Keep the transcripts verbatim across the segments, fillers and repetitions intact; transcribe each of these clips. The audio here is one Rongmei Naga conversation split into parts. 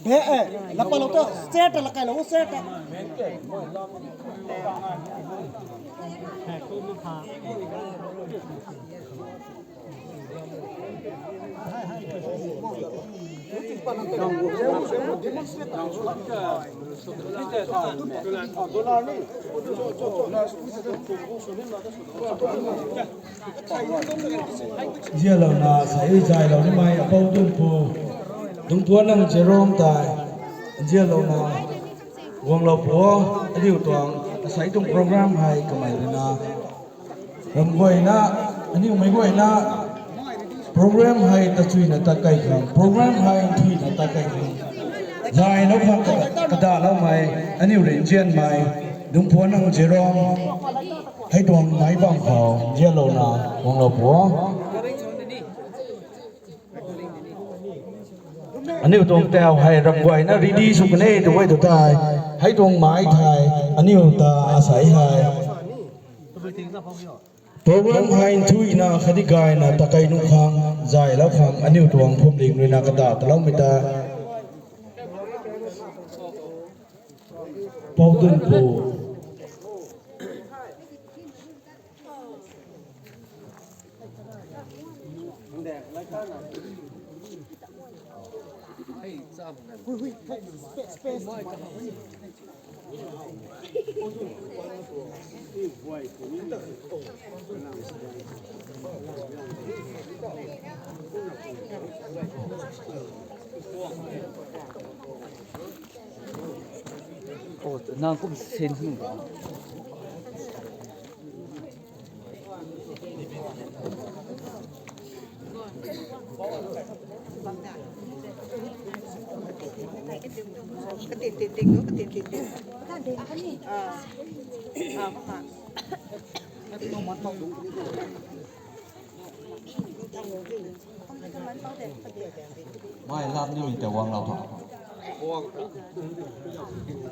Be, eh, lapa lo to, set la kai lo, set. Zialouna, sai zai lou nimei apou tun pu, Dungpuanang Jerome tei, zialouna, guanglou pu, aniu tuang, asai tuang program hei kamei rui na, ram guayna, aniu mei guayna, program hei tachuina tat kai khang, program hei thuina tat kai khang. Zai lou khang kada, kada lou mei, aniu rinzian mei, Dungpuanang Jerome, hei tuang mei bam khou, zialouna, guanglou pu. Aniu tuang tau hei ram guayna ready sw kan e tu guay tu tei. Hei tuang mei thei, aniu ta asai hei. Program hei thuina khatni gayna takai nung khang, zai lou khang, aniu tuang phumling rui na kata talou mei ta. Pou tun pu. Oh, nang kum sen hmung ba. Katin tin tin, katin tin tin. Ah. Ah, mama. Mai lap ni mi ta wang lau tho.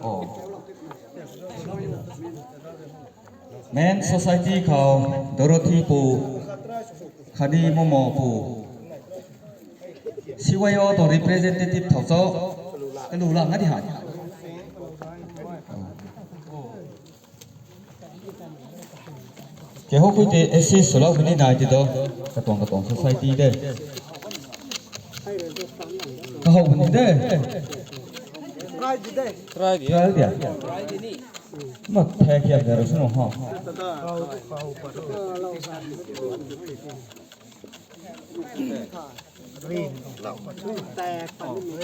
Oh. Men Society khou Dorothy pu, khatni Momo pu. C Y O tuang representative thau cho. Kalu lang a di han. Ke ho pui te assist swlou puni nai ti do. Katuang katuang society de. Kahou puni de. Try dia. Try dia. Ma the khiam de ro sunu ho.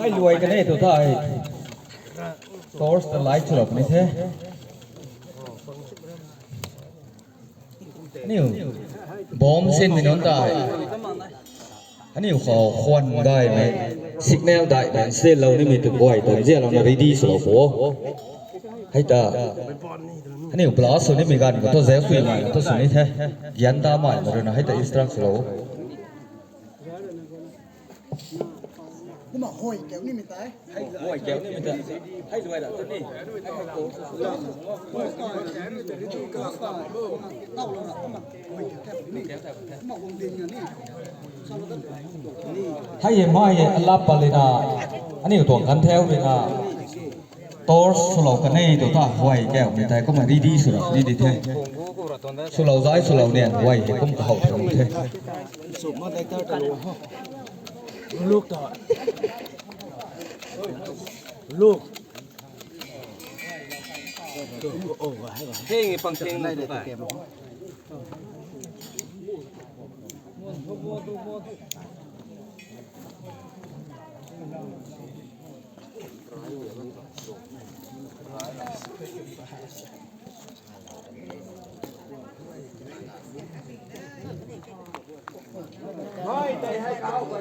Hei luai kan e tu tei. Torch ta light swlou puni the. Aniu bomb sin mi nunc tei. Aniu khou khwan daihmei, signal daihmei, selou nimei tu guay tan zialouna ready swlou pu. Hei ta. Aniu blast sw nimei ganv khou thu zau suimei khou thu sw ni the. Gyan ta mei ma rui na hei ta instruct swlou. Kumna hoi keu nimei tei. Hei luai da tu ni. Hei e mai e alap pali na. Aniu tuang kan theu rui na. Torch swlou kan e tu ta huay keu mi tei kumna ready swlou ni di the. Swlou zai swlou nian huay hei kum kahou theu the. Look ta. Look. Heng pang seng nai de ta.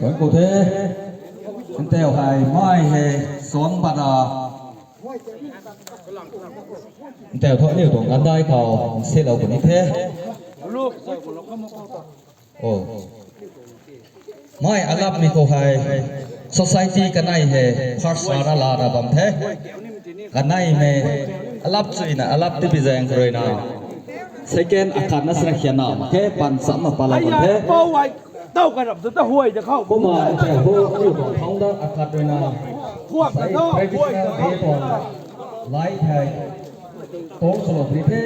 Tuang ku the, nteu hei mai hei suang bana. Nteu thu aniu tuang gandai khou nsilou puni the. Oh. Mai alap ni khou hei society kanei hei first rana lana bam the. Kanei mei alap chuina alap tipi zaeng khou rui na. Second akhat na sra khiana mak khe pan cham na pala bam the. Tau kai rap tu ta huay da khou. Kumna nteu thu aniu tuang founder akhat rui na. Kuak na tho, kuak na tho. Lai thei. Tor solo ni the.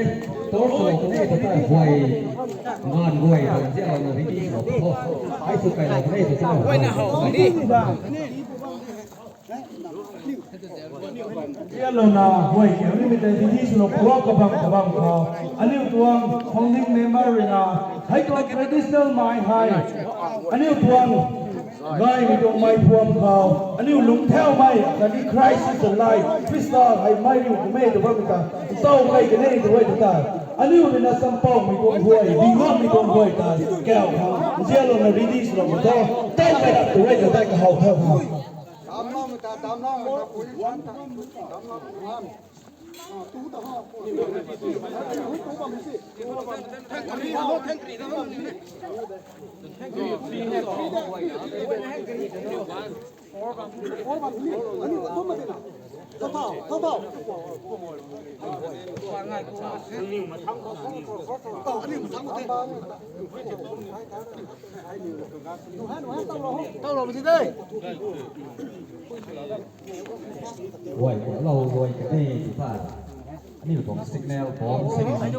Tor solo ni the ta huay. Ngan huay ta tia na riti solo tho. Ai su kai la ni ta ta huay. Ngan huay ni. Tia lo na huay ke ni mi ta riti solo kuak kabam kabam khou. Aniu tuang founding member rui na. Hei tuang traditional mai hei. Aniu tuang Gaymei tuang mei phuam khou, aniu lungc thaumei, khatni Christ is alive, Khrista hei mei riu kummei tw bammei ta, ntaw kei kan e tw e tw ta, aniu rui na champouhmei tuang huay, dingammei tuang huay ta, kau khang, nzianlouna release lou tho, ntaw kei tw e tw ta, kahaw thau khang. Guay kuaklou guay kan e tw ta. Aniu tuang signal bomb signal tai.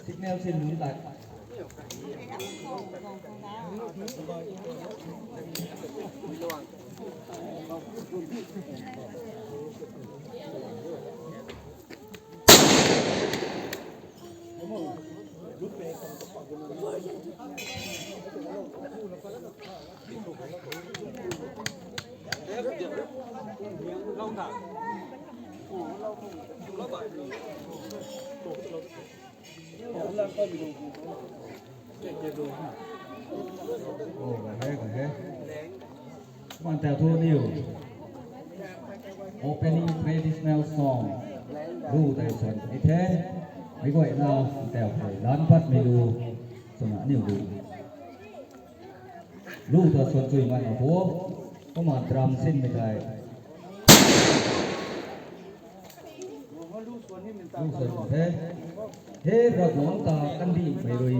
Signal sin nunc ta. Oh, ga he, ga he. Maan tau thu niu. Opening traditional song. Lu tei swan. Ei the. Mei guayna tau thei lan patmei lu. Swna niu lu. Lu ta swan chui man na pu. Kumna drum sinmei tei. Lu swan the. He Ravguangc ta kandihmei rui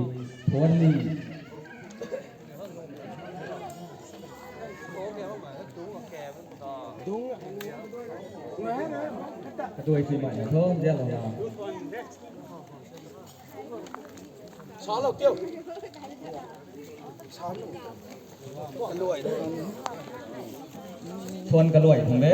thuan ni. Katuai swmei na thu, nzianlou na. Sa lou kiu. Sa lou. Kaluai. Thuan kaluai thang de.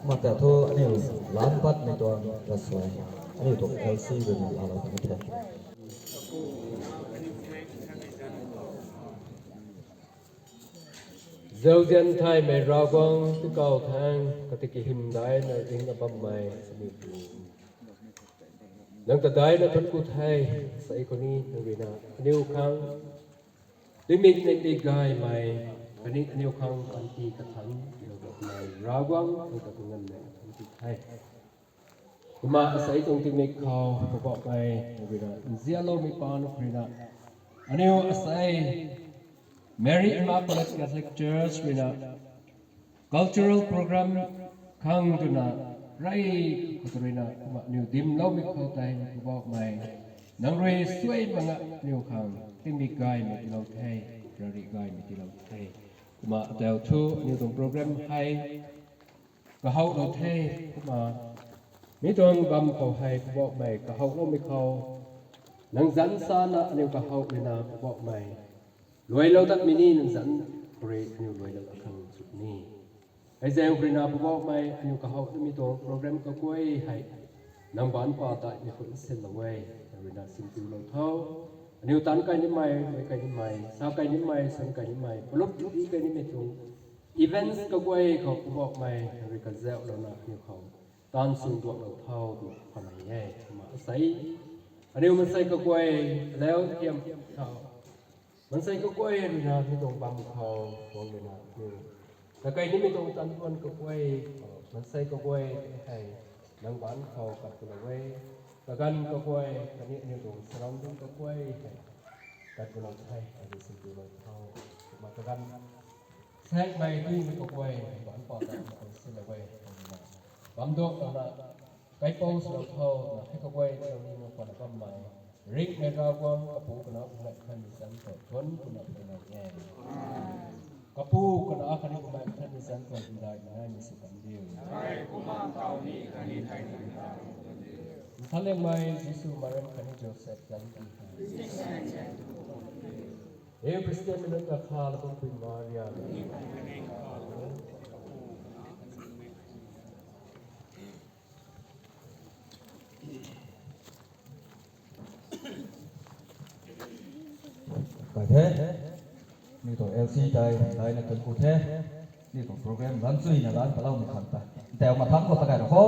Mata thu aniu lan patmei tuang ravsuai, aniu tuang L C rui na laalou kan the. Zauzian thaymei Ravguangc, tikau thaeng kati kahymdaihna ding abammei aniu Pu, nang ta daihna thuanc ku the. Sa khou ni nang rui na aniu khang tingmik ningdi gaymei khatni aniu khang panty kathangc tiiloumei Ravguangc, nang ta kanganvmei thuanc ku the. Kumna asei tuang tingmik khou Poubauhmei nang rui na nzianloumei paan khou rui na, aniu asei Mary Immaculate Catholic Church rui na cultural program khang twna Rey khou ruina kumna aniu dimloumei khou tei Poubauhmei, nang rui suai mak nga aniu khang tingmik gaymei tiilou the, rari gaymei tiilou the. Kumna atau thu aniu tuang program hei kahouhlou the. Kumna mi tuang bam khou hei Poubauhmei kahouloumei khou nang zanc sana aniu kahouh ruina Poubauhmei, luailou datmei ni nang zanc khou rui aniu luailou dat khang sw ni. Hei zaeng ruina Poubauhmei, aniu kahouh datmei tuang program kaguay hei nang baanc pa daihmei khou nsinlou e. Nang ruina sinpiulou tho. Aniu taanc kai nimei, mei kai nimei, sa kai nimei, san kai nimei, palup tii kai nimei tuang events kaguay khou Poubauhmei, nang rui kazauhlouna aniu khou taanv sw duaklou tho twna phanei e. Kumna asei aniu maansei kaguay, alau thiam khou maansei kaguay ruina mi tuang bam khou guang ruina aniu takai nimei tuang tanduan kaguay, maansei kaguay hei nang baanc khou kat kulou e. Kaganv kaguay khatni aniu tuang surrounding kaguay hei kat kulou the, aniu sinpiulou tho. Kumna kaganv saekmei duimei kaguay baanc pa daihmei khou nsinlou e. Kumna bam duaklouna kaipouc swlou tho. Na hei kaguay tei ni nang khwanna bammei ringhmei Ravguangc, Kapu, Kanac khatni Bumaengh Nthanmei zanc khou thuanc kuna puni e. Kapu, Kanac khatni Bumaengh Nthanmei zanc khou hymdaihmei naimei sw kan diu. Nthanliangmei Jisu, Mariam khatni Joseph zanc khou, e Khristianmei nunc kakhat Labumpui Maria, kai the. Ni tuang L C tei daina kan ku the. Ni tuang program lan chuina lan paloumei khang ta, ntau mathangc khou takai ra kho.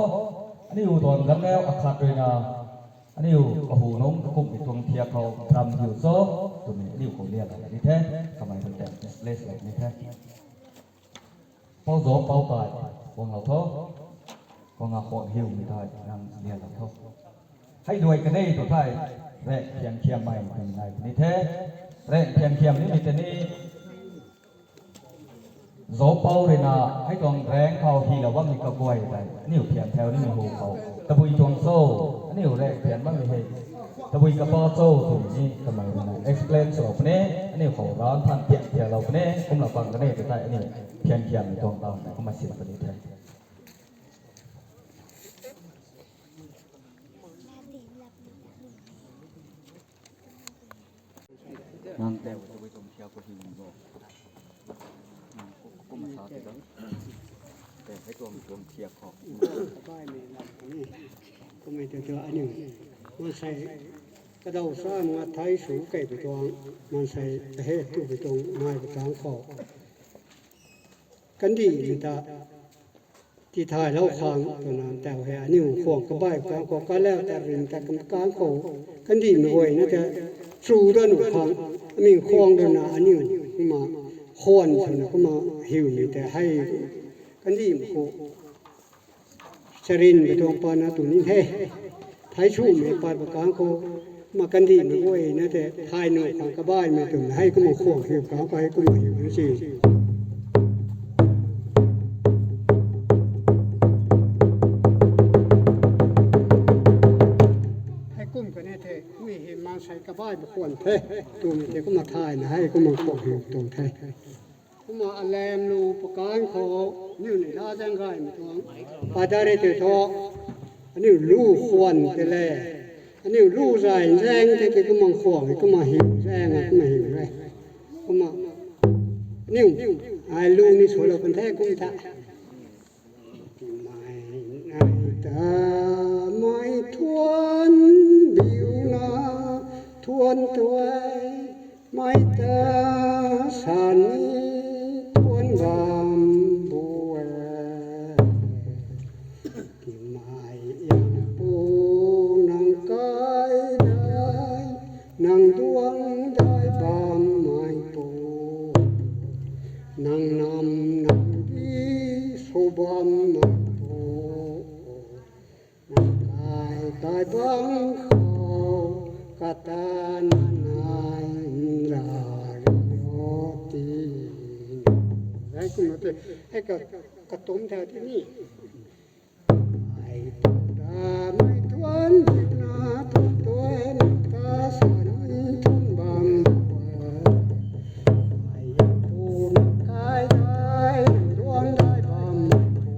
Aniu tuang ganvneu akhat ruina aniu ahu nunc kakumhmei tuang thiak khou ram hiu cho twmei aniu khou lialou ni the. Kamei tuang time displace lou ni the. Pou Zauc Pou tei guanglou tho. Guang a khwan hiumei tei nang lialou tho. Hei duai kanei tu thei raengh phian khiammei twmei nai puni the. Raengh phian khiam nimei tei ni Zauc Pou ruina hei tuang raengc khou hylou bammei kaguay tei aniu phian thau nimei hu khou tabui tuang cho, aniu raengh phian bammei hei tabui kapa cho twmei ni kamei ruina explain swlou puni. Aniu khou ran than phian thialou puni. Kumna pang kanei tu thei aniu phian khiammei tuang taw tei kumna sin puni the. Nang tei tabui tuang thiak khou hym bo. Nang ku- kumna sa tei da. Tei hei tuang tuang thiak khou. Kumei tei tu aniu maansei kadaw sa nga thei sw kei pui tuang, maansei kahe tu pui tuang nai pui tuang khou kandihmei ta tithaylou khang twna ntau hei aniu khwang kabaih kang khou kalau ta ring ta kam kang khou kandihmei guayna ta chu dat nuh khang aming khwang dana aniu kumna khwan swna kumna hiumei tei hei kandihmei khou charinmei tuang pana tu ni the. Thei swmei pat pui kang khou kumna kandihmei guayna tei thay nuh khang kabaihmei twmei hei kumna khwang hiu kang khou hei kumna hiu ni si. Heikum kani the, mi hei maansei kabaih pui khwan the twmei tei kumna thayna hei kumna khwang hiu tuang the. Kumna alam lu pakan khou aniu ni la zaeng gaymei tuang padre tei thu aniu lu khwan tei le, aniu lu zay zaeng tei tei kumna khwang hei kumna hiu zaeng a kumna hiu e. Kumna aniu ai lu ni swlou kan the kum ta. Mei nai ta mei thuan biuna thuan tuai, mei ta sani thuan bam bu e. Timei yam pu nang kai dai, nang duang dai bammei pu, nang nam nang di sw bammei pu, nang kai kai bang khou kata nai nra rio ti. Hei kumna tei hei ka katum thau ti ni. Mei tuan diuna tuan tuan ta sa ni tuan bam. Ai pu kai dai luang dai bam pu.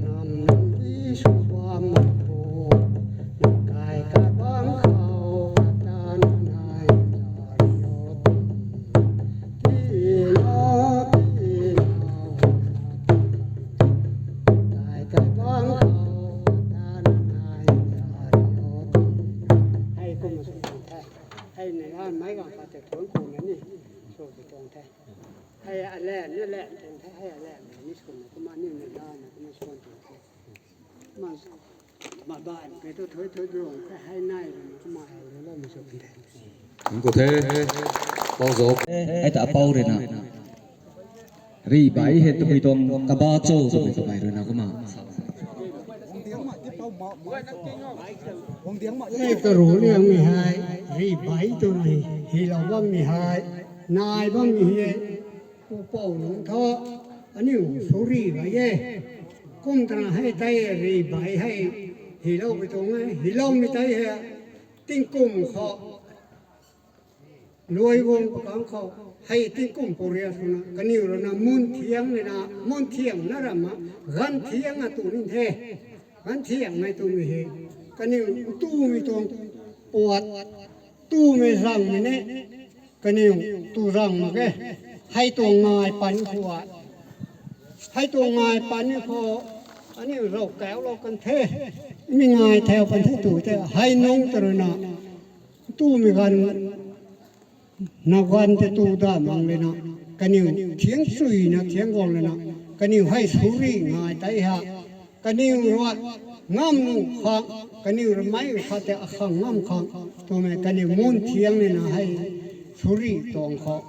Nam nam di su bam pu. Kai kai bam khou ta nai ta rio ti. Ti no ti no. Kai kai bam khou ta nai ta rio ti. Hei kum sw tuang the. Hei ni han mei gang khat te thuan kum na ni sw tuang the. Hei a len na len tuang the. Hei a len ni sw na kumna ni na len na kumna sw tuang the. Ma ma ban pe tu thui thui duang the. Hei nai kumna hei lo lo ma sw tuang the. Nang kou the. Pau zo. Hei ta pau rui na. Ri bai hei tabui tuang kaba cho tabui tabui rui na kumna. Hei karu liang mi hei, ri bai tu mi, hi lou bam mi hei, nai bam mi hei, pu pou nunc tho, aniu suri bai e. Kum tana hei tei ri bai hei, hi lou pi tuang e, hi lou mi tei hei, tingkum khou. Luai guang pakang khou, hei tingkum purian swna, kaniw rui na mun thiang ni na, mun thiang na ram ma, ganv thiang a tu ni the. Ganv thiang mei tu mi hei, kaniw tu mi tuang puat, tu mi zang mi ne, kaniw tu zang mak ge, hei tuang ngai pan khou, hei tuang ngai pan khou, aniu rau kau lou kan the, mi ngai thau kan the tu the, hei nung ta rui na, tu mi ganv, na ganv te tu da mang le na, kaniw thiang sui na thiang guang le na, kaniw hei suri ngai tei ha, kaniw rui ngam nu khang, kaniw rui mei khat te akhang ngam khang, twmei kaniw mun thiang le na hei suri tuang khou,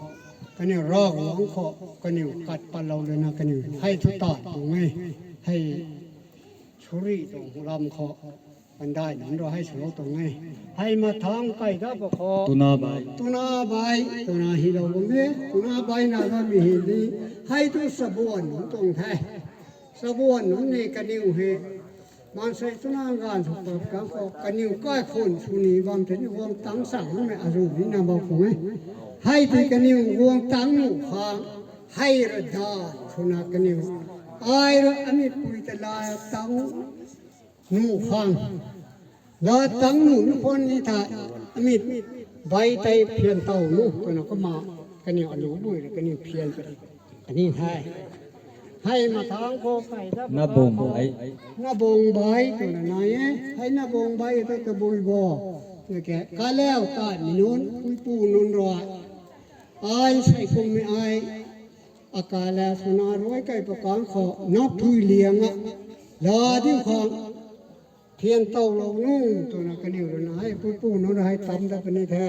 kaniw Ravguangc khou, kaniw kat patlou le na kaniw hei thu ta tuang e, hei suri tuang lam khou, pandai nunc rui hei swlou tuang e. Hei mathang kai da pa khou. Tuna bai. Tuna bai, twna hi lou bam e, tuna bai na bam mi hi di. Hei tu sabuan nunc tuang the. Sabuan nunc ni kaniw hei. Maansei tuna ganv sw pap kang khou, kaniw kaikhun sw ni bam the ni guang tang sang mei azu ni na bam khou e. Hei ti kaniw guang tang nu khang, hei ra da, swna kaniw. Ai ra ami pui ta la tang nu khang. La tang nu ni khwan ni tha, ami bai tei phian tow nu, twna kumna, kaniw alu bui ra, kaniw phian pari. Kaniw hei. Hei mathang khou kai da. Na bung bai. Na bung bai, twna nai e. Hei na bung bai, ta tabui bo. Na ke, kaleu ta mi nunc, puipu nunc rui. Ai sei kum mi ai. Akaleu swna rui kai pakang khou, na pui liang a. La diu khang. Thian tow lou nu, twna kaniw rui na hei, puipu nunc rui hei tam da puni the.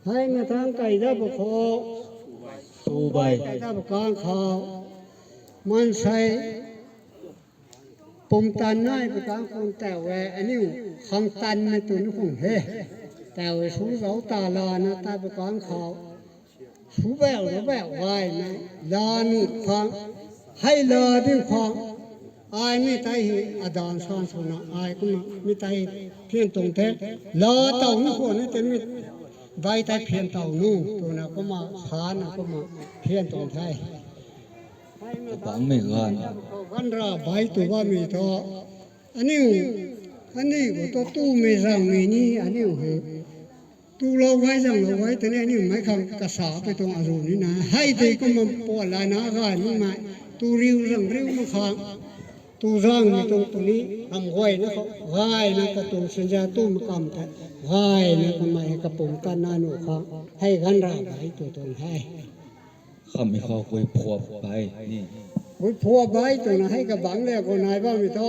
Hei mathang kai da pa khou. Su bai. Kai da pakang khou. Maansei. Pumtan nai pakang khou tau e, aniu khang tan mei tu ni khung he. Tau e su zauc ta la na ta pakang khou. Su bau, su bau, gay mei, la nu khang, hei la diu khang, ai mi tei hei, adan san swna, ai kumna, mi tei hei, phian tuang the, la tow ni khwan ni te mi, bai tei phian tow nu, twna kumna, sa na kumna, phian tuang the. Kabangc mei ganv. Ganv ra bai tu bammei thu. Aniu, aniu khou tu tumei zangmei ni aniu hei. Tulou gay zanglou gay tei ni aniu meic khang kasa pui tuang azu ni na. Hei tei kumna puat la na gay makmei. Tu riu zang riu mak khang. Tu zangmei tuang tu ni ram guayna khou. Gayna katuang sinza tumei kam tei. Gayna kamei hei kapumc tan na nu khang. Hei ganv ra bai tu tuang hei. Khamei khou guiphuap bai ni. Guiphuap bai twna hei kabangc le khou nai bammei thu,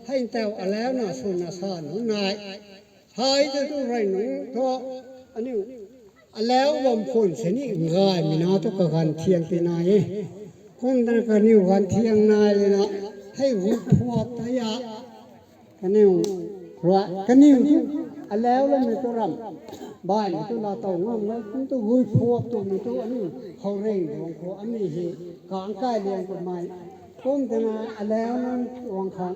hei tau alauc na swna sa nunc nai. Hei tei tu rey nunc thu, aniu alauc bam khwan sini gaymei na thu kaganv thiang ti nai e. Kum tana kaniw ganv thiang nai le na, hei guiphuap tei a. Kaniw rui, kaniw tu alauc lamei tu ram, baihmei tu laa tow ngam e, kum tu guiphuap twmei tu aniu khou ring duang khou aniu hei kang kai liang kamei. Kum tana alauc nunc tuang khang,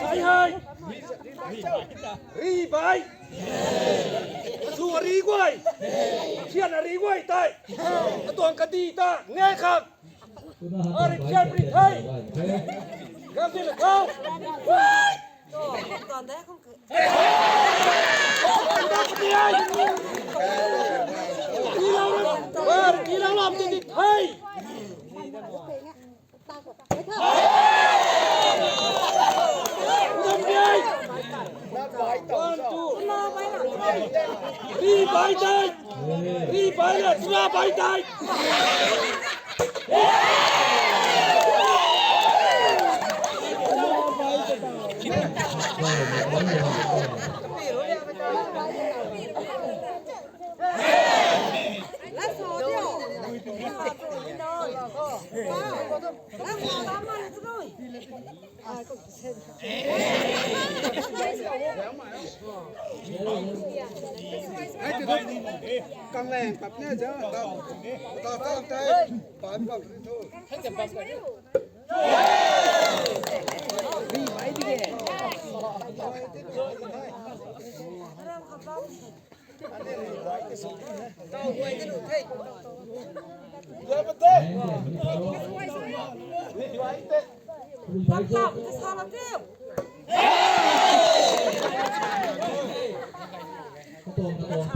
Sai hei. Ri bai. Su ri guay. Sian ri guay tei. Atuang kadi ta ngai khang. Ari sian ri thei. Gam si le thau. Ri bai dai! Ri bai la, tura bai dai! Kang leng pat ne ja. Ka ka tai pan bak ri thu.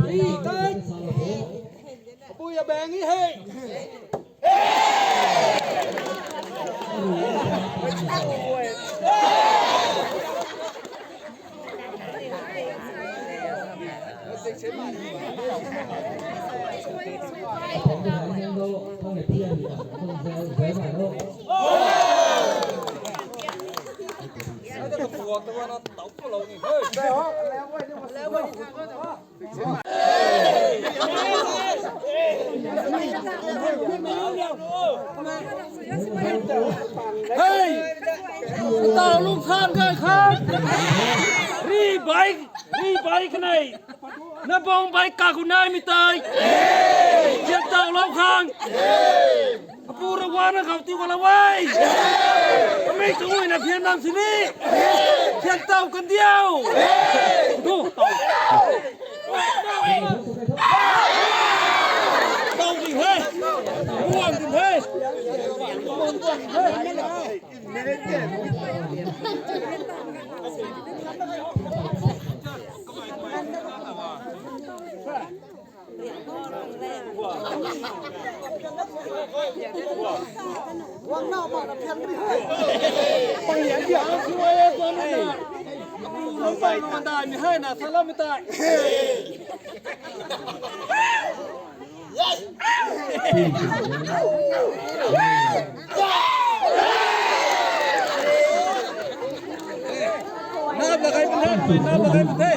Ri tai. Apui abang ni hei. Hei! Tau lung khan kai khan! Ri bai, ri bai kanei! Na bang bai kaku naimei tei. Thian tau lou khang. Apu ra wana khou tiu ka la wai. Amei tu na thian nam sini. Thian tau kan diau. Tu tau. Tau di he. Buang di he. Nap lagai pun the, nap lagai pun the.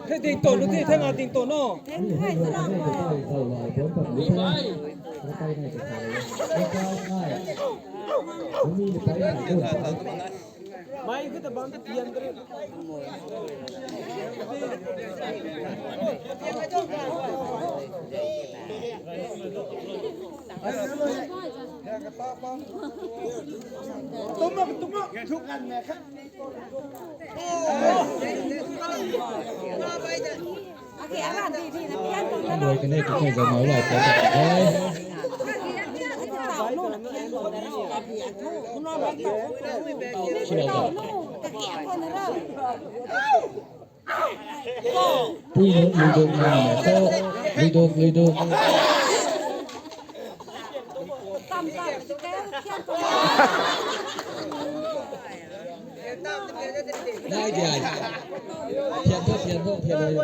Hei ding ton nu the, thang a ding ton no. Mai khou ta bam ta pian ta re. Tumma, tumma, thuk kan me kha. Rui kan hei tu khou zam mau lai ta ta. Pui nunc lui duk na, so, lui duk, lui duk. Nai di ai. Thian tho, thian tho, thian tho.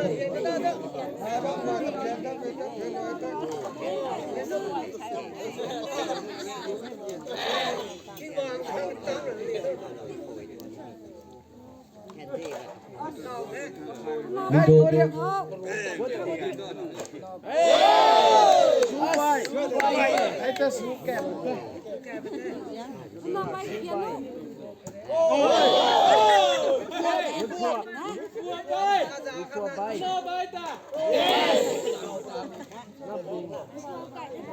Video, video.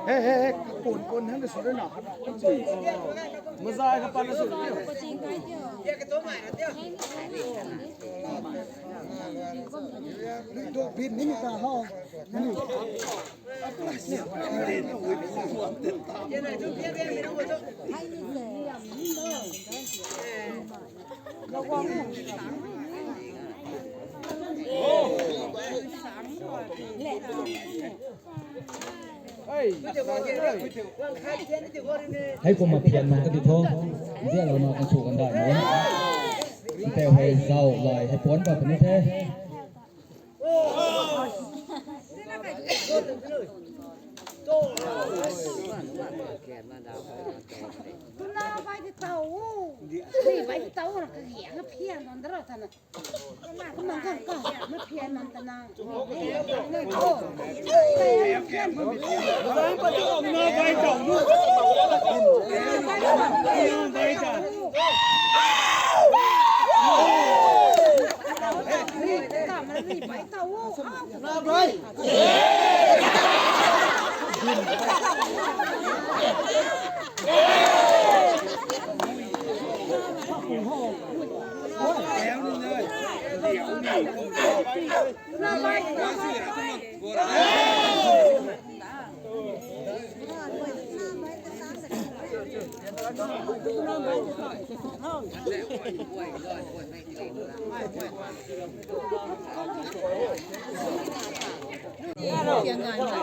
He, he, he, kun, kun, hang ka sw rui na. Mazai ka pan na sw rui. Lui duk bin ni ta ho. Hei kumna phian nang ka di tho. Zialouna kan sw kan dai mo. Nteu hei zau lai hei puan ba puni the. Tuna bai di tau. Hei bai di tau na ka giang phian don da ra ta na.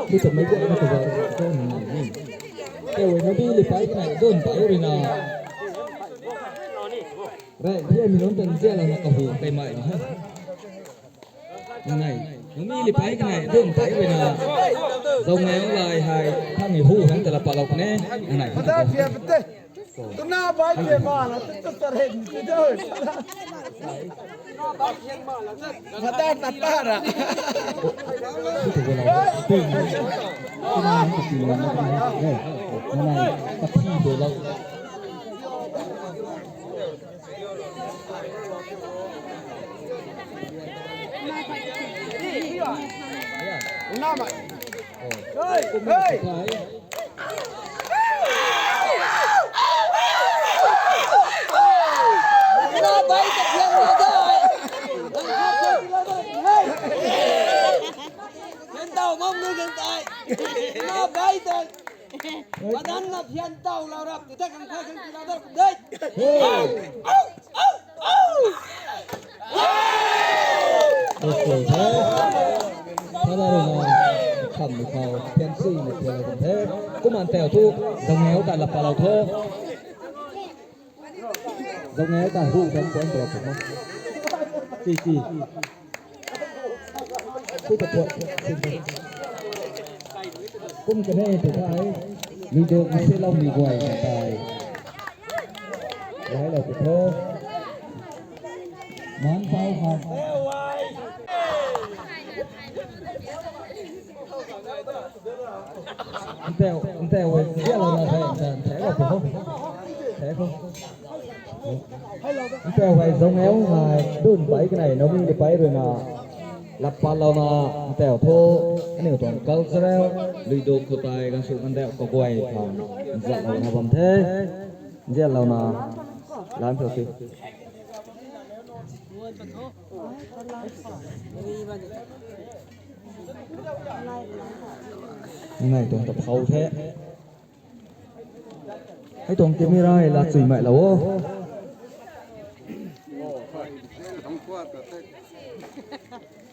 Khi tụi mấy cái nó tụi vợ có mình này. Cái quỷ nó đi lì phải cái này, đơn phải cái này. Rei, hei mi nunc tan zialouna kahun kai mai na. Nai, nunc mi li pai kanei, dun pai rui na. Zau ngang lai hei, thang ni hu hang tala palou kane, nai. Mata pia pate. Tuna bai ke ma la tu tu ta ren tu tu. Mata ta ta ra. Hey, hey. Kham ni khou, pian sui na pian lou kan the. Kumna tau thu, zangeu ta lap patlou tho. Zangeu ta hu dan pian lou tho. Chi, chi. Hu ta puat, chi, chi. Kum kan e tu thei, video mase lou mi guay na tai. Guay lou tu tho. Man pau kham. Nteu, nteu, zialou na the, nteu, nteu, nteu, nteu, nteu. Nteu hei zangeu hei, dun pai kanei, naw mi di pai rui na. Lap patlou na, nteu thu, aniu tuang cultural, lui duk khou tei, ganv sw kan deu, kaguay khang, nzianlou na bam the, nzianlou na, lam thu si. Nai tuang ta phou the. Hei tuang camera hei la chuimei lou o.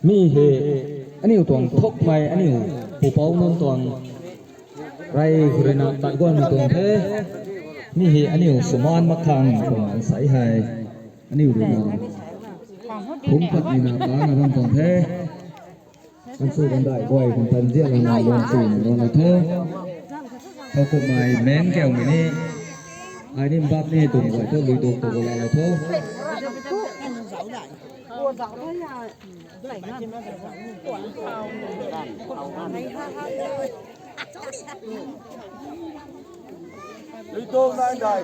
Mi hei, aniu tuang thukmei, aniu pupouc nunc tuang rey khou rui na tat guangmei tuang the. Mi hei, aniu swmaan mak khang tuang sai hei. Aniu rui na. Phungc pat ni na ta na bam tuang the. Kan sw kan dai guay kan tan zian na luan si na luan na tho. Thowkumhmei meng kaumei ni. Ai ni mbap ni tuang guay thu lui duk khou la la tho. Lui duk nai dai.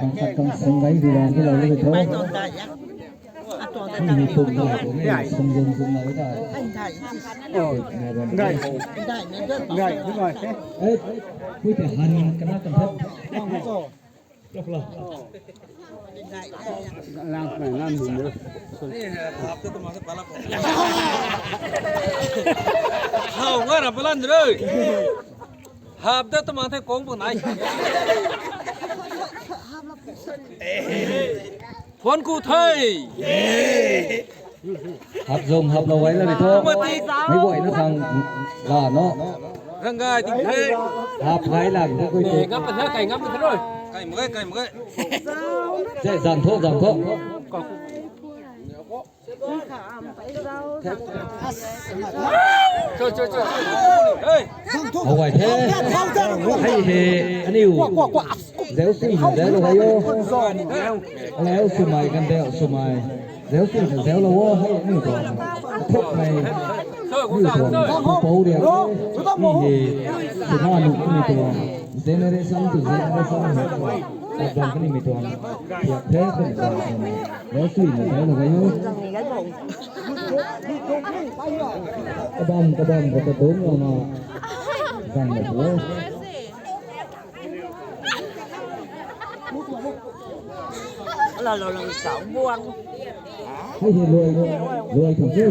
Kan khat kan sung gay di lan di lou di tho. Ni ni tum na kum ni sung zung zung na di ta. Ngai. Ngai. Ngai. Eh, kui te han kana kan thap. Lak la. Lang na nan ni. Hau nga ra palan de. Hap da tuma the kong bu nai. Phone ku the. Hap zong hap lou gay la ni tho. Mei guay na khang la no. Rang gay ting the. Hap gay la ni tho kui te. Ngam pa the, kai ngam pa the rui. Kai mak ge, kai mak ge. Zan tho, zan tho. Cho, cho, cho. Hey. Hawai the. Hei he, aniu. Zeu sui na zeu lou hai o. Aleu swmei kan deu swmei. Zeu sui na zeu lou o, hei aniu tuang. Thukmei. Aniu tuang. Pou riak. Mi he. Swna nu aniu tuang. Generation to generation. Abang kani mi tuang. Thiak the kani tuang. Zeu sui na zeu lou hai o. Kabam, kabam, ka ta dum lou na. Zang na tu. Lou, lou, lou, sa buang. Hei, hei, luai, luai thang chu.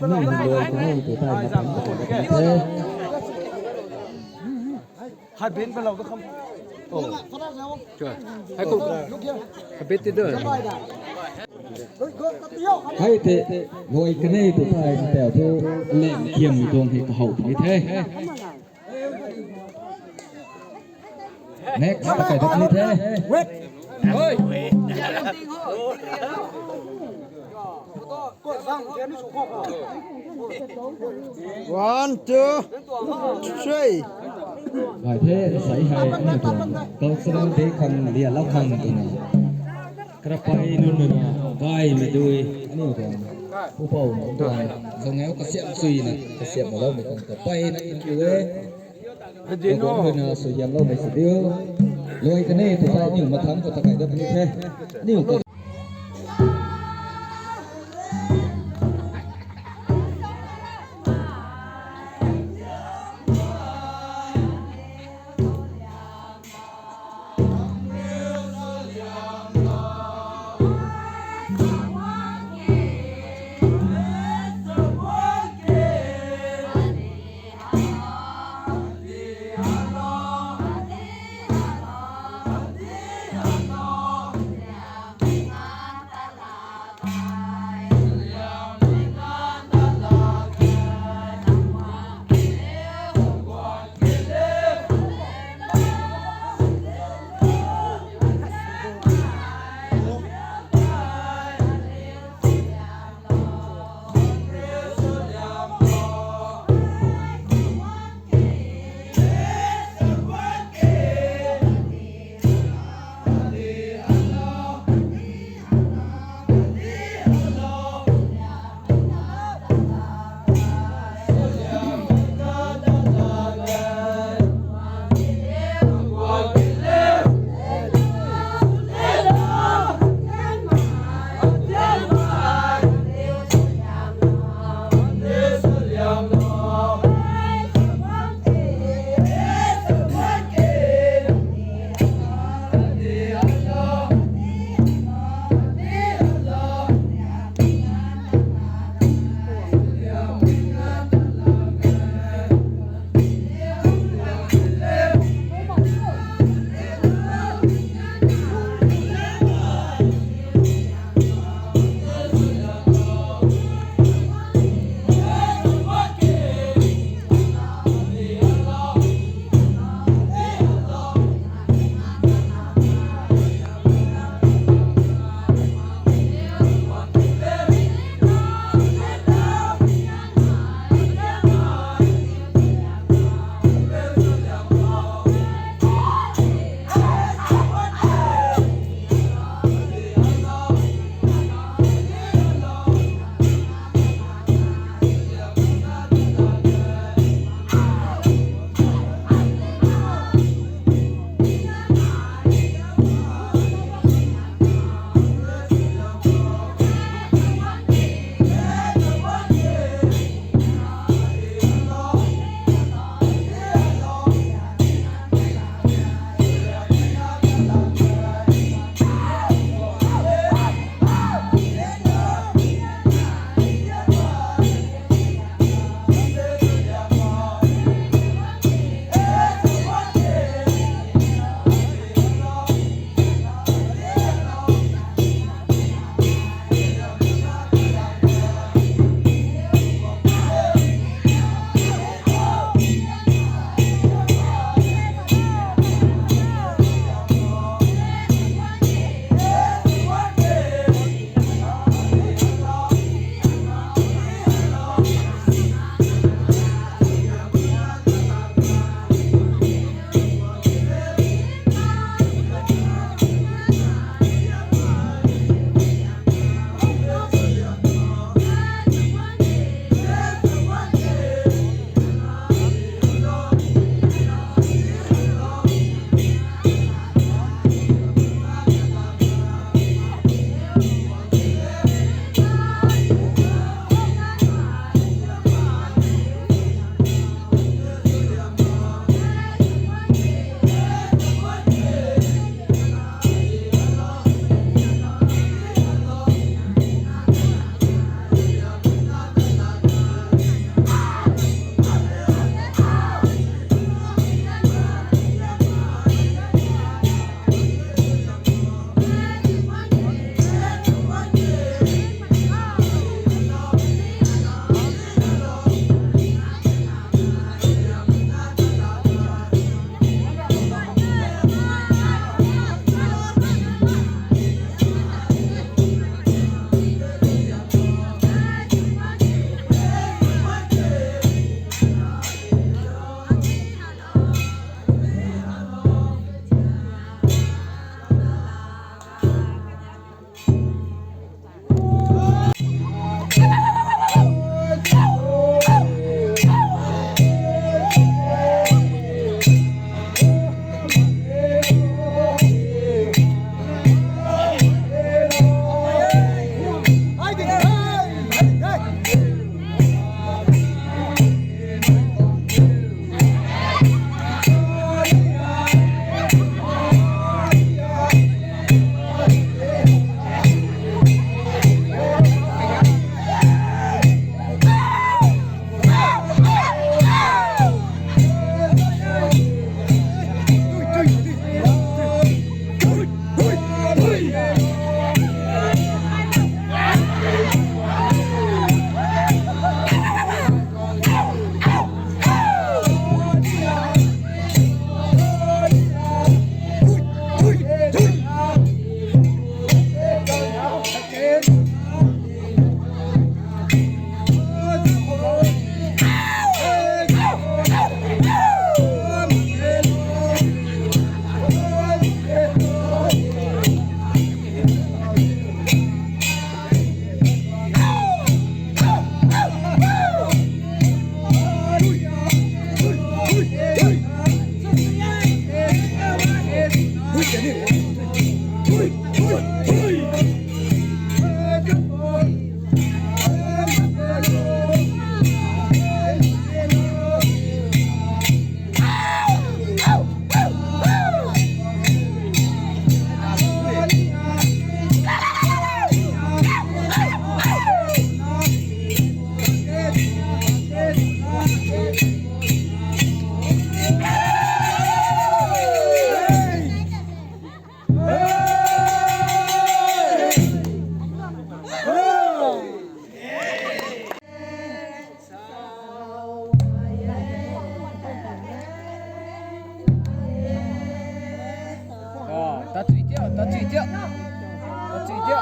Ni luai thang chu, tu tai na thang chu. Hai ben pe lou tu kham. Oh. Chua. Hai kum. Hai bet ti de. Hei te, luai kanei tu tei, tei tu, lem kiam tuang hei kahou puni the. Next, takai dat ni the. One, two, three. Bai the, sai hei, aniu tuang cultural day khang, lia lau khang twna. Karapai nunc na, gaymei dui, aniu tuang. Pupou nunc tuang, zangau kasiam suina, kasiam maloumei tuang, karapai na, thank you e. Dino. Kum ruina suaihiamloumei sw diu. Luai kanei tu tei aniu mathangc khou takai dat ni the. Aniu ka Achi tia. Achi tia.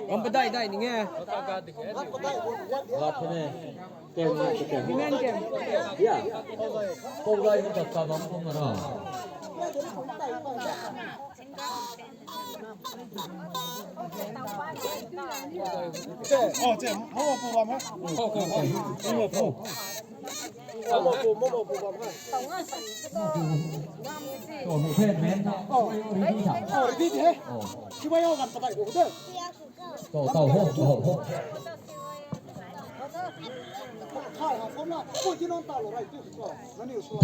Ram padai dai ning e. Lat the ne. Kem na, kem. Kem, kem. Ya. Kau lai hei tat sa bam kum na ra. Che, oh, che, mo mo pu bam ha. Ko, ko, ko. Mo mo pu, mo mo pu bam ha. Ko, mo phe men na. Oh, ready tha. Oh, ready the. Oh. Chibai ho kan patai ko de. Tau, tau ho, tau ho.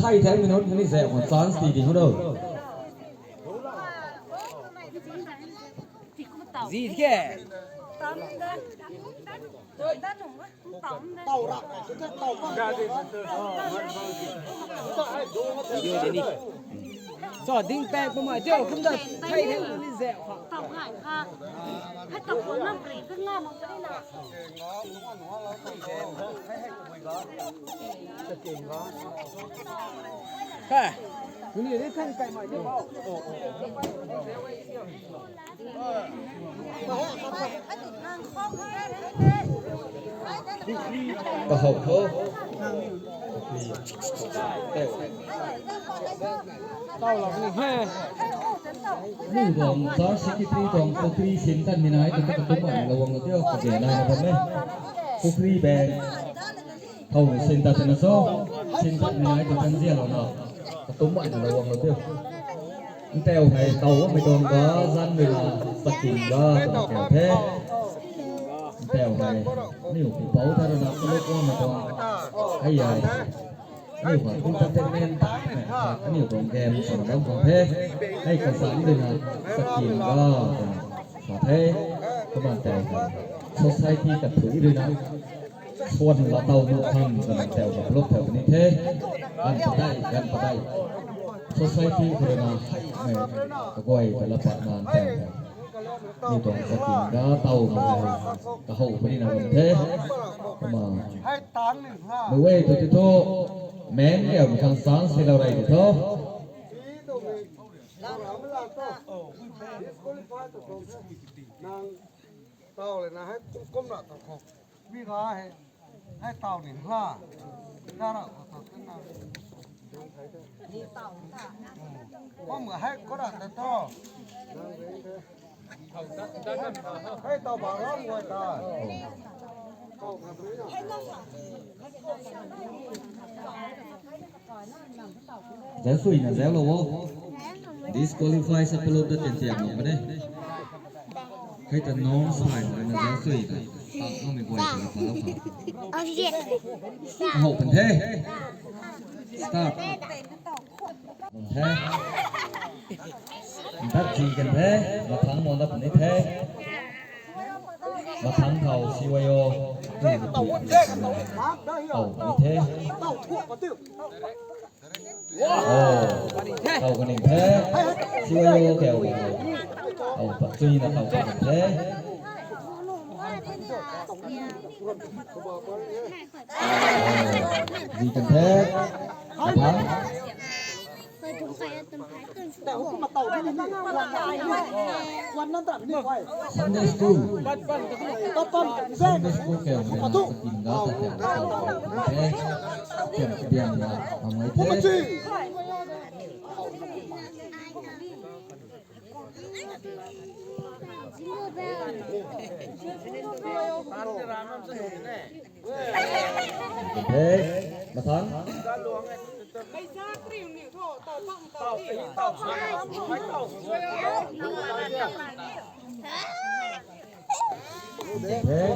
Thai thai minute ni zek khou chance ti ding ho do. Zi ke. Video de ni. So, ding paek pum ai teo, kum da thei thei ni zek kha. Tau ngai kha. Hai tau ko nam pri ka nga mang pa ni na. Ka. Kuni ni thang kai mai ni. Kahou tho. Tau lak ni he. Ni tuang church secretary tuang kukri sin tan ni nai, tu katum mai na lou wang lo tio, kage nai na bam e. Kukri bang. Thau ni sin tat na so, sin tat ni nai tu kan zia lou na. Katum mai na lou wang lo tio. Nteu hei tau mei tuang ga, zan mei na, sakin ga, tau keu the. Nteu hei, niu pi pau tha rui na, kaluk wang mei tuang. Hei ai. Niu hei, entertainment ta, niu tuang game, sa na bam tuang the. Hei kazan rui na, sakin ga, sa the. Kumna nteu hei, society kathui rui na. Swan la tau nu khang kan teu na block teu ni the. Kan padai, kan padai. Society khou na hai mei kaguay ta la pat nan teu. Ni tuang sakin ga tau na hai. Kahou puni na kan the. Kumna. Mei wei tu ti thu. Men keu mi khang chance si lou rei ti thu. Tau le na hai kum kum na tau khou. Mi ga hei, hei tau ni hla. Ka ra khou tau tun na. Kum ga hei ko ra ta to. Hei tau ba ram guay ta. Zau sui na zau lou o. Disqualify sa palou ta tian tian lou ka de. Hei ta non sai na zau sui ta. Tang nung ni guay ta la palou ka. Hou pan the. Start. Pan the. Ndat ji kan the. Mathang mo ndat ni the. Mathang thau C Y O. Thau ni the. Oh, tau kaning the. C Y O keu. Oh, pat chui na tau kaning the. Oh, di kan the. Apa? Sunday school. Sunday school keu na tingga ta keu the. Keu biang na amai the. Hey, mathang. Hey.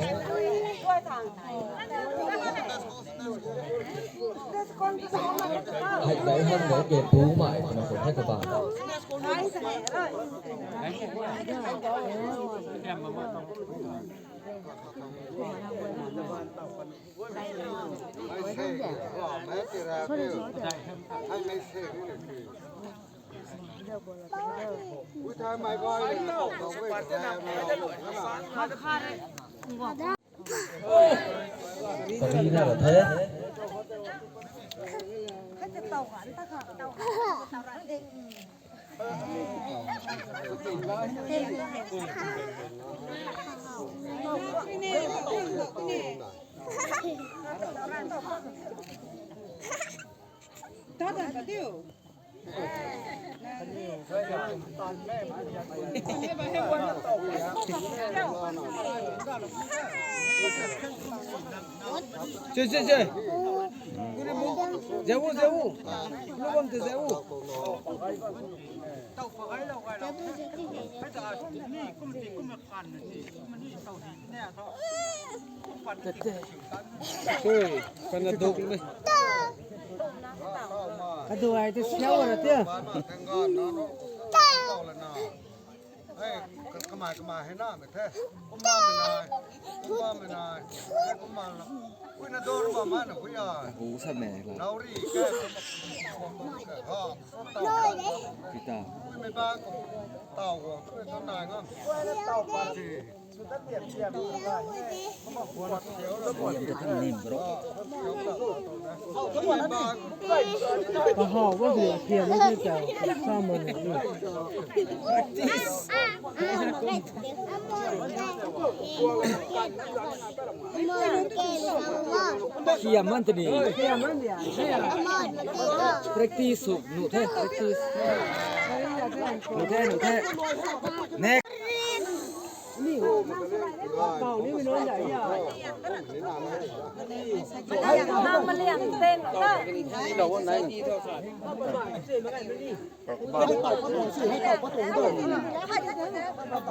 Hei dai han dai ke tu mai, na ko hai ka ba. Sari na ra the. Che, che, che. Zeu, zeu. Lu bam te zeu. Hey, kana duk ni. Kadu ai te siau ra te. Hey, kamai kamai hei na me the. Kumma me nai. Kumma me nai. Kumma la. Ui na dor ba ma na ui ya. Hu sa me la. Nauri ke. Ha. Kita. Ui me ba ko. Tau ko. Ui to nai ngam. Tau pa si. Kahaw bam si thiam ni the ta. Sa man ni. Thiam man tini. Practice suk nu the, practice. Nu the, nu the. Next.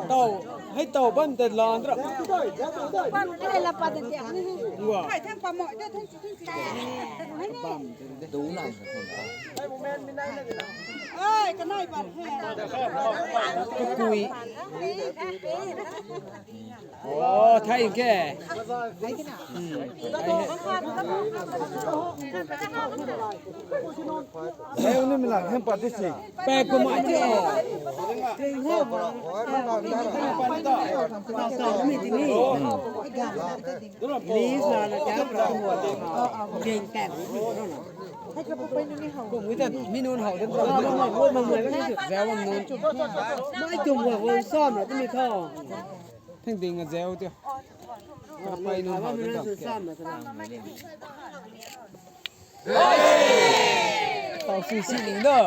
Tau, hei tau bam te lan ra. Wa. Kakui. Oh, thank you. Hey, unu mi lang hem pat di si. Pe kumai ti o. Please, la na kya pra mo. Geng kan. Kumui ta mi nunc how den. Zau bam nunc. Mai tum wa wo sam na tu mi tho. Thing ding a zeu tio. Kapai nunc how den. Tau sui si ning do.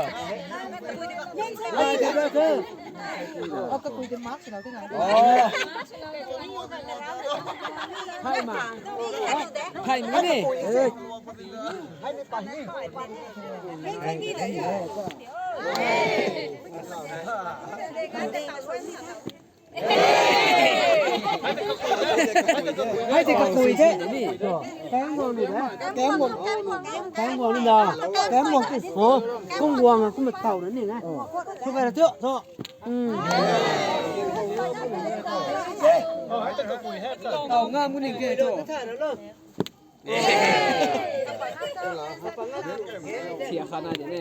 Oh. Hai ma. Hai ma ni. Hai ti kakui the. Kaeng guang ni na. Kaeng guang. Kaeng guang ni na. Kaeng guang ti. Oh, kung guang a, kung ma tau na ni na. Thu kai ra tio, thu. Hmm. Tau ngam gu ning ke thu. Thiak kha nai de ne.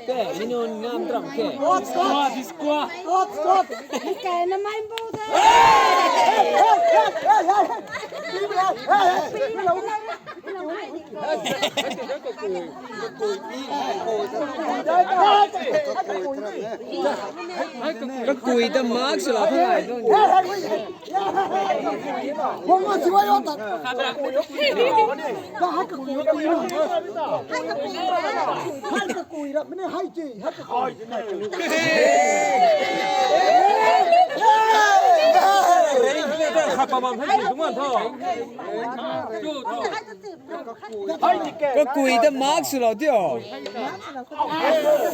Ke, minun ngam tram ke. Squad, squad. Squad, squad. Ni kai na mai bu da. Kakui ta mark sw la thang ai. Bang ma siwai o ta. Ka hai kakui ra. Hai kakui ra. Mene hai chi. Hai kakui. Khat pa bam hai chi, tung man tho. Kakui ta mark sw lou tio.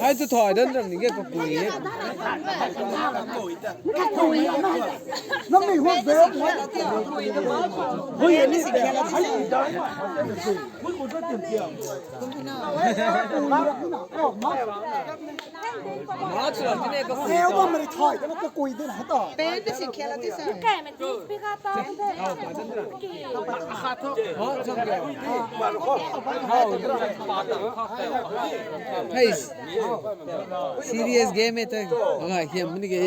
Hai tu thoi dan ram ni ke kakui e. Mark sw lou tine kakui ta. Pen de si khela ti sa. Hey, serious game e tei. Anga hiam ni ke.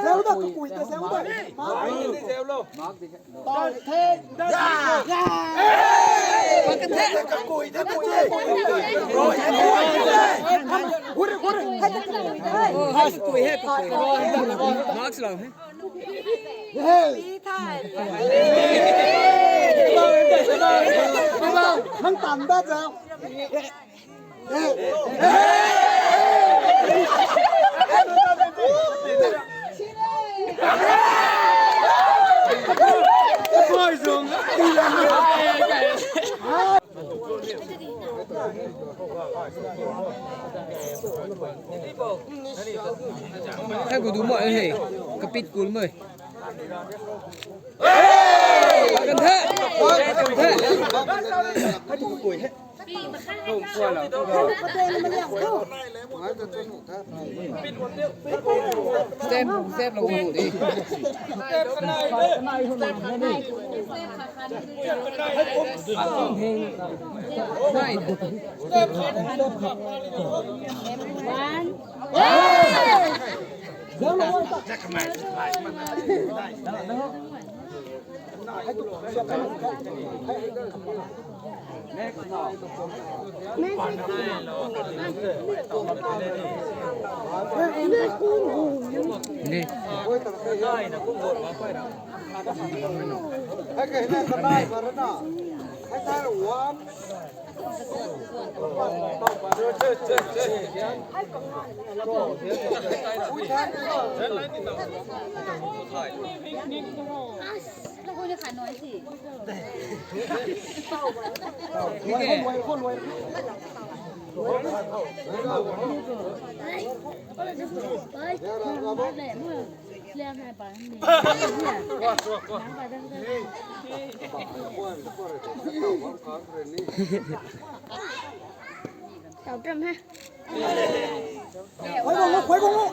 Zeu da, kakui ta zeu da. Kakui ta, kakui. Gure, gure. Kakui he, kakui. Mark sw lou he. Hey. Nang tan da zau. Hei, bu du mai hei, kapit kul mai. Kan the, kan the. Step, step lou di. One. Tau tram ha. Khuay bang o, khuay bang o.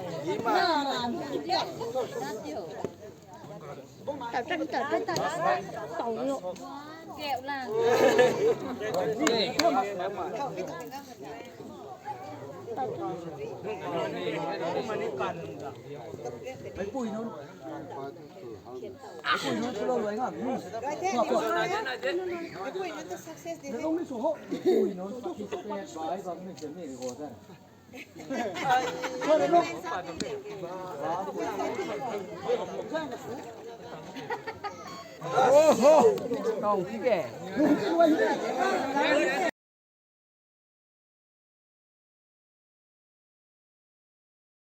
Tau tram, tau tram, tau tram. Tau lo. Oho! Tong ti ke.